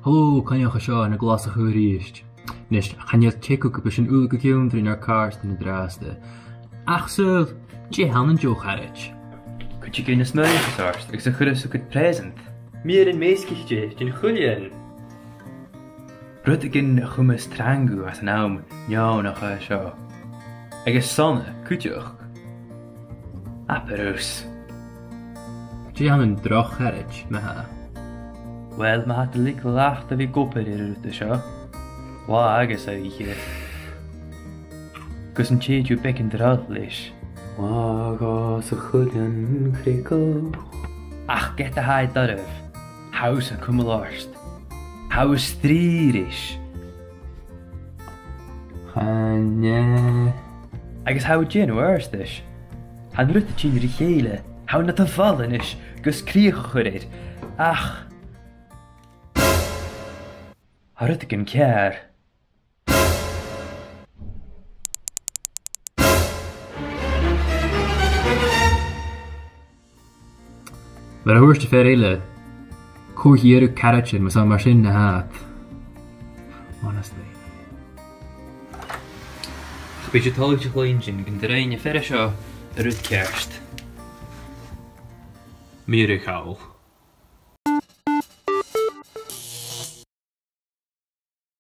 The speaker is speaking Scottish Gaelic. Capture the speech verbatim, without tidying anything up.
Hello, Coinneach an seo, na ghlasadh a-rithist. Nis, chan eil teagamh gum bi sinn uile gu cinnteach air ar càirdean an-dràsta. Ach saoil, dè th' ann an deagh charaid? Cuideigin a smaoinicheas ort agus a chuireas thugad present. Mìrean measgaichte den chuilean. Rudeigin a chumas trang dhut anns an àm neònach seo. Agus sona, cuideachd. Abair thusa. Dè th' ann an droch charaid, ma-thà? Uill, ma tha thu a' leigeil leat a bhith ag obair air an rud seo, latha agus oidhche, gus an tèid thu beagan droll leis. Latha agus a' chuilean creagadh. Ach ged a tha e doirbh, tha thusa a' cumail ort. Tha thu a' strì ris. Chan e. Agus tha thu a' dèanamh adhartais. Tha an rud a' tighinn ri chèile. Tha thu nad bhalla a-nis gus crìoch a chur air. Ach tha rudeigin ceàrr. Mar a thuirt am fear eile, cò a dh'iarradh caraidean mas ann mar sin a tha iad. Honestly. Ach bidh sibh toilichte a chluinntinn gun do rinn am fear seo an rud ceart. Mìrean a' chall.